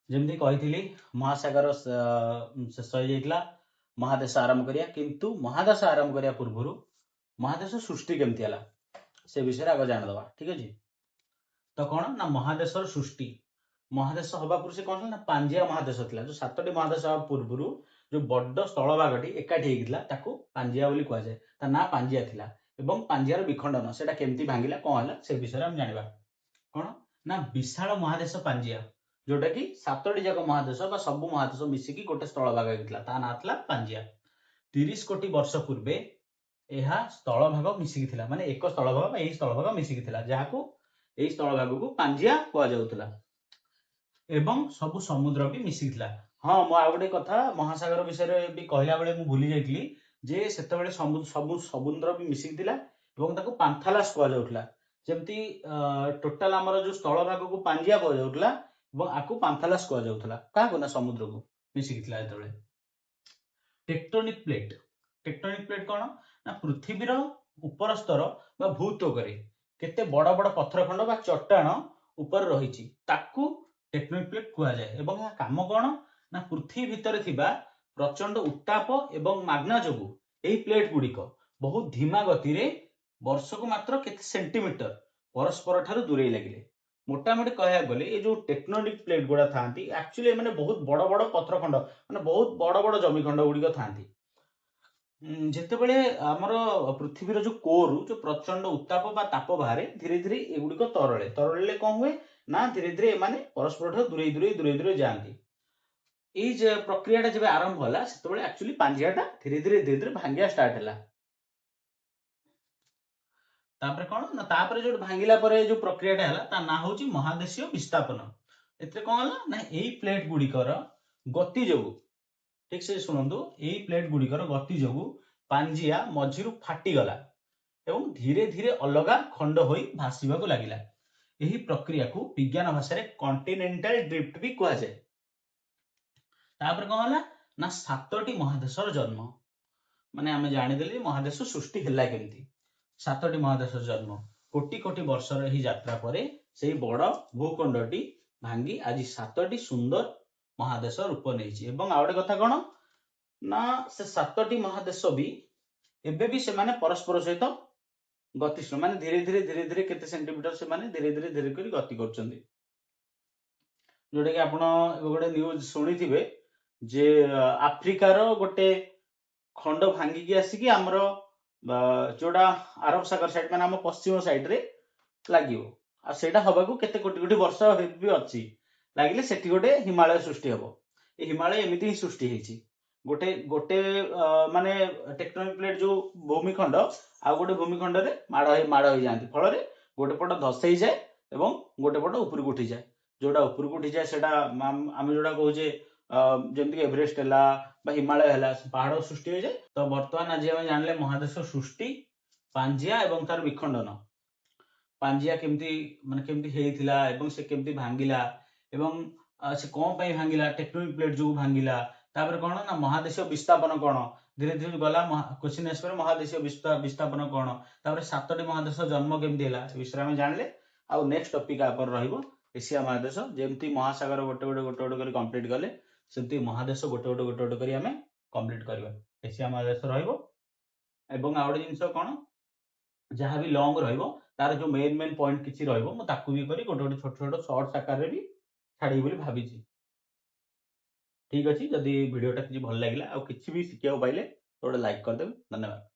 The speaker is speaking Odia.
ଯେମିତି କହିଥିଲି, ମହାସାଗର ଶେଷ ହେଇଯାଇଥିଲା, ମହାଦେଶ ଆରମ୍ଭ କରିବା। କିନ୍ତୁ ମହାଦେଶ ଆରମ୍ଭ କରିବା ପୂର୍ବରୁ ମହାଦେଶ ସୃଷ୍ଟି କେମିତି ହେଲା, ସେ ବିଷୟରେ ଆଗ ଜାଣିଦେବା। ଠିକ ଅଛି? ତ କଣ ନା ମହାଦେଶର ସୃଷ୍ଟି, ମହାଦେଶ ହବା ପୂର୍ବରୁ ସେ କଣ ଥିଲା ନା ପାଞ୍ଜିଆ ମହାଦେଶ ଥିଲା। ଯୋଉ ସାତଟି ମହାଦେଶ ହବା ପୂର୍ବରୁ ଯୋଉ ବଡ ସ୍ଥଳଭାଗଟି ଏକାଠି ହେଇଥିଲା, ତାକୁ ପାଞ୍ଜିଆ ବୋଲି କୁହାଯାଏ। ତା ନାଁ ପାଞ୍ଜିଆ ଥିଲା। ଏବଂ ପାଞ୍ଜିଆର ବିଖଣ୍ଡନ, ସେଟା କେମିତି ଭାଙ୍ଗିଲା, କଣ ହେଲା, ସେ ବିଷୟରେ ଆମେ ଜାଣିବା। କଣ ନା ବିଶାଳ ମହାଦେଶ ପାଞ୍ଜିଆ, ଯୋଉଟା କି ସାତଟି ଯାକ ମହାଦେଶ ବା ସବୁ ମହାଦେଶ ମିଶିକି ଗୋଟେ ସ୍ଥଳଭାଗ ହେଇଥିଲା, ତା ନାଁ ଥିଲା ପାଞ୍ଜିଆ। 30 କୋଟି ବର୍ଷ ପୂର୍ବେ ଏହା ସ୍ଥଳଭାଗ ମିଶିକି ଥିଲା, ମାନେ ଏକ ସ୍ଥଳଭାଗ ବା ଏହି ସ୍ଥଳଭାଗ ମିଶିକି ଥିଲା, ଯାହାକୁ ଏହି ସ୍ଥଳଭାଗକୁ ପାଞ୍ଜିଆ କୁହାଯାଉଥିଲା ଏବଂ ସବୁ ସମୁଦ୍ର ବି ମିଶିକି ଥିଲା। ହଁ, ମୁଁ ଆଉ ଗୋଟେ କଥା ମହାସାଗର ବିଷୟରେ ବି କହିଲା ବେଳେ ମୁଁ ଭୁଲି ଯାଇଥିଲି ଯେ ସେତେବେଳେ ସବୁ ସମୁଦ୍ର ବି ମିଶିକି ଥିଲା ଏବଂ ତାକୁ ପାନ୍ଥାଲାସ କୁହାଯାଉଥିଲା। ଯେମିତି ଟୋଟାଲ ଆମର ଯୋଉ ସ୍ଥଳଭାଗକୁ ପାଞ୍ଜିଆ କୁହାଯାଉଥିଲା ଏବଂ ଆକୁ ପାନ୍ଥାଲାସ କୁହାଯାଉଥିଲା। କାହାକୁ ନା ସମୁଦ୍ରକୁ ମିଶିକି ଥିଲା ଯେତେବେଳେ। Tectonic plate. ଟେକ୍ଟୋନିକ ପ୍ଲେଟ କଣ ନା ପୃଥିବୀର ଉପର ସ୍ତର ବା ଭୂତ୍ୱକରେ କେତେ ବଡ ବଡ ପଥର ଖଣ୍ଡ ବା ଚଟ୍ଟାଣ ଉପରେ ରହିଛି, ତାକୁ ଟେକ୍ଟୋନିକ ପ୍ଲେଟ କୁହାଯାଏ। ଏବଂ ଏହା କାମ କଣ ନା ପୃଥିବୀ ଭିତରେ ଥିବା ପ୍ରଚଣ୍ଡ ଉତ୍ତାପ ଏବଂ ମାଗ୍ମା ଯୋଗୁ ଏହି ପ୍ଲେଟ ଗୁଡିକ ବହୁତ ଧୀମା ଗତିରେ ବର୍ଷକୁ ମାତ୍ର କେତେ ସେଣ୍ଟିମିଟର ପରସ୍ପର ଠାରୁ ଦୂରେଇ ଲାଗିଲେ। ମୋଟାମୋଟି କହିବାକୁ ଗଲେ, ଏ ଯୋଉ ଟେକ୍ଟୋନିକ ପ୍ଲେଟ ଗୁଡା ଥାନ୍ତି, ଆକ୍ଚୁଆଲି ଏମାନେ ବହୁତ ବଡ ବଡ ପଥର ଖଣ୍ଡ, ମାନେ ବହୁତ ବଡ ବଡ ଜମି ଖଣ୍ଡ ଗୁଡିକ ଥାନ୍ତି। ଯେତେବେଳେ ଆମର ପୃଥିବୀର ଯୋଉ କୋରୁ ଯୋଉ ପ୍ରଚଣ୍ଡ ଉତ୍ତାପ ବା ତାପ ବାହାରେ, ଧୀରେ ଧୀରେ ଏଗୁଡିକ ତରଳେ। ତରଳିଲେ କଣ ହୁଏ ନା ଧୀରେ ଧୀରେ ଏମାନେ ପରସ୍ପର ଠାରୁ ଦୂରେଇ ଦୂରେଇ ଦୂରେଇ ଦୂରେଇ ଯାଆନ୍ତି। ଏଇ ଯେ ପ୍ରକ୍ରିୟାଟା ଯେବେ ଆରମ୍ଭ ହେଲା, ସେତେବେଳେ ଆକ୍ଚୁଆଲି ପାଞ୍ଜିଆଟା ଧୀରେ ଧୀରେ ଧୀରେ ଧୀରେ ଭାଙ୍ଗିବା ଷ୍ଟାର୍ଟ ହେଲା। ତାପରେ କଣ ନା ତାପରେ ଯୋଉଠି ଭାଙ୍ଗିଲା ପରେ ଯୋଉ ପ୍ରକ୍ରିୟାଟା ହେଲା, ତା ନାଁ ହଉଛି ମହାଦେଶୀୟ ବିସ୍ଥାପନ। ଏଥିରେ କଣ ହେଲା ନା ଏଇ ପ୍ଲେଟ ଗୁଡିକର ଗତି ଯୋଗୁ, ଠିକ ସେ ଶୁଣନ୍ତୁ, ଏଇ ପ୍ଲେଟ ଗୁଡିକର ଗତି ଯୋଗୁ ପାଞ୍ଜିଆ ମଝିରୁ ଫାଟିଗଲା ଏବଂ ଧୀରେ ଧୀରେ ଅଲଗା ଖଣ୍ଡ ହୋଇ ଭାସିବାକୁ ଲାଗିଲା। ଏହି ପ୍ରକ୍ରିୟାକୁ ବିଜ୍ଞାନ ଭାଷାରେ କଣ୍ଟିନେଣ୍ଟାଲ ଡ୍ରିଫ୍ଟ ବି କୁହାଯାଏ। ତାପରେ କଣ ହେଲା ନା ସାତଟି ମହାଦେଶର ଜନ୍ମ। ମାନେ ଆମେ ଜାଣିଦେଲେ ମହାଦେଶ ସୃଷ୍ଟି ହେଲା କେମିତି। ସାତଟି ମହାଦେଶର ଜନ୍ମ, କୋଟି କୋଟି ବର୍ଷର ଏହି ଯାତ୍ରା ପରେ ସେଇ ବଡ ଭୂଖଣ୍ଡଟି ଭାଙ୍ଗି ଆଜି ସାତଟି ସୁନ୍ଦର ମହାଦେଶ ରୂପ ନେଇଛି। ଏବଂ ଆଉ ଗୋଟେ କଥା କଣ ନା ସେ ସାତଟି ମହାଦେଶ ବି ଏବେ ବି ସେମାନେ ପରସ୍ପର ସହିତ ଗତିଶୀଳ, ମାନେ ଧୀରେ ଧୀରେ ଧୀରେ ଧୀରେ କେତେ ସେଣ୍ଟିମିଟର ସେମାନେ ଧୀରେ ଧୀରେ ଧୀରେ କରି ଗତି କରୁଛନ୍ତି। ଯୋଉଟା କି ଆପଣ ଏବେ ଗୋଟେ ନ୍ୟୁଜ ଶୁଣିଥିବେ ଯେ ଆଫ୍ରିକାର ଗୋଟେ ଖଣ୍ଡ ଭାଙ୍ଗିକି ଆସିକି ଆମର ଯୋଉଟା ଆରବ ସାଗର ସାଇଡ, ମାନେ ଆମ ପଶ୍ଚିମ ସାଇଡରେ ଲାଗିବ। ଆଉ ସେଇଟା ହବାକୁ କେତେ କୋଟି କୋଟି ବର୍ଷ ବି ଅଛି। ଲାଗିଲେ ସେଠି ଗୋଟେ ହିମାଳୟ ସୃଷ୍ଟି ହବ। ଏ ହିମାଳୟ ଏମିତି ହିଁ ସୃଷ୍ଟି ହେଇଛି। ଗୋଟେ ଗୋଟେ ମାନେ ଟେକ୍ଟୋନିକ ପ୍ଲେଟ, ଯୋଉ ଭୂମିଖଣ୍ଡ ଆଉ ଗୋଟେ ଭୂମିଖଣ୍ଡରେ ମାଡ଼ ହେଇଯାଆନ୍ତି, ଫଳରେ ଗୋଟେ ପଟ ଧସେଇ ଯାଏ ଏବଂ ଗୋଟେ ପଟ ଉପରକୁ ଉଠିଯାଏ। ଯୋଉଟା ଉପରକୁ ଉଠିଯାଏ, ସେଟା ଆମେ ଯୋଉଟା କହୁଛେ, ଯେମିତିକି ଏଭରେଷ୍ଟ ହେଲା ବା ହିମାଳୟ ହେଲା, ପାହାଡ ସୃଷ୍ଟି ହେଇଯାଏ। ତ ବର୍ତ୍ତମାନ ଆଜି ଆମେ ଜାଣିଲେ ମହାଦେଶ ସୃଷ୍ଟି, ପାଞ୍ଜିଆ ଏବଂ ତାର ବିଖଣ୍ଡନ, ପାଞ୍ଜିଆ କେମିତି, ମାନେ କେମିତି ହେଇଥିଲା ଏବଂ ସେ କେମିତି ଭାଙ୍ଗିଲା ଏବଂ ସେ କଣ ପାଇଁ ଭାଙ୍ଗିଲା, ଟେକ୍ଟୋନିକ ପ୍ଲେଟ ଯୋଗୁ ଭାଙ୍ଗିଲା। ତାପରେ କଣ ନା ମହାଦେଶୀୟ ବିସ୍ଥାପନ କଣ, ଧୀରେ ଧୀରେ ଗଲା କ୍ୱେଶ୍ଚିନ୍ ଆସିପାରେ, ମହାଦେଶୀୟ ବିସ୍ଥାପନ କଣ? ତାପରେ ସାତଟି ମହାଦେଶ ଜନ୍ମ କେମିତି ହେଲା, ସେ ବିଷୟରେ ଆମେ ଜାଣିଲେ। ଆଉ ନେକ୍ସଟ ଟପିକ ଉପରେ ରହିବ ଏସିଆ ମହାଦେଶ। ଯେମିତି ମହାସାଗର ଗୋଟେ ଗୋଟେ ଗୋଟେ ଗୋଟେ କରି କମ୍ପ୍ଲିଟ କଲେ, ସେମିତି ମହାଦେଶ ଗୋଟେ ଗୋଟେ ଗୋଟେ ଗୋଟେ କରି ଆମେ କମ୍ପ୍ଲିଟ କରିବା। ଏସିଆ ମହାଦେଶ ରହିବ। ଏବଂ ଆଉ ଗୋଟେ ଜିନିଷ କଣ, ଯାହା ବି ଲଙ୍ଗ ରହିବ, ତାର ଯୋଉ ମେନ୍ ମେନ୍ ପଏଣ୍ଟ କିଛି ରହିବ, ମୁଁ ତାକୁ ବି କରି ଗୋଟେ ଗୋଟେ ଛୋଟ ଛୋଟ ସର୍ଟସ ଆକାରରେ ବି ଛାଡ଼ିବି ବୋଲି ଭାବିଛି। ଠିକ ଅଛି, ଯଦି ଭିଡ଼ିଓଟା କିଛି ଭଲ ଲାଗିଲା ଆଉ କିଛି ବି ଶିଖିବାକୁ ପାଇଲେ, ତ ଗୋଟେ ଲାଇକ୍ କରିଦେବେ। ଧନ୍ୟବାଦ।